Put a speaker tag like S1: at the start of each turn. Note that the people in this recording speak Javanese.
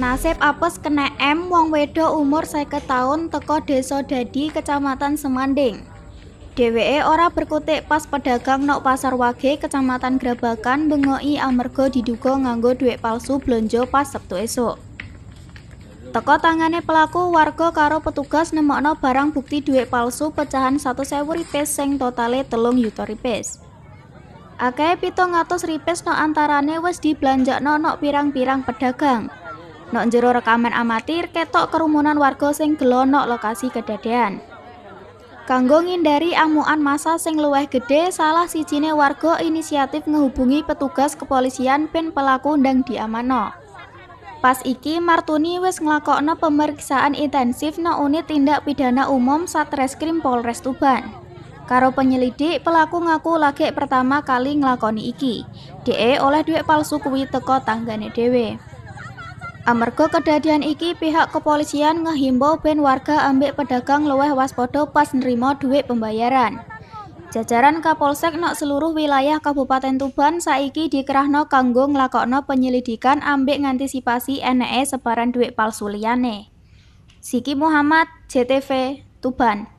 S1: Nasib apes kena M wong wedok umur 50 taun teko Desa Dadi, Kecamatan Semanding. Dheweke ora berkutik pas pedagang nok Pasar Wage, Kecamatan Grabagan, bengoki amarga diduga nganggo dhuwit palsu blonjo pas Sabtu esuk. Teko tangane pelaku, warga karo petugas nemokno barang bukti dhuwit palsu pecahan 100.000 ripis sing totale 3 yuta ripis. Akeh 700 ripis nok antarane wis diblanjakno nok pirang-pirang pedagang. Nok jero rekaman amatir ketok kerumunan warga sing gelo nok lokasi kedadean. Kanggo ngindari amukan massa sing luwih gedhe, salah sijine warga inisiatif ngehubungi petugas kepolisian ben pelaku ndang diamanno. Pas iki Martuni wis nglakokno pemeriksaan intensif nok unit tindak pidana umum Satreskrim Polres Tuban. Karo penyelidik, pelaku ngaku lagi pertama kali nglakoni iki. Dheke oleh dhuwit palsu kuwi teko tanggane dhewe. Amarga kedadian iki, pihak kepolisian ngehimbau ben warga ambek pedagang luwih waspada pas nrimo dhuwit pembayaran. Jajaran Kapolsek nok seluruh wilayah Kabupaten Tuban saiki dikerahno kanggo nglakokno penyelidikan ambek ngantisipasi eneke sebaran dhuwit palsu liyane. Siki Muhammad, JTV, Tuban.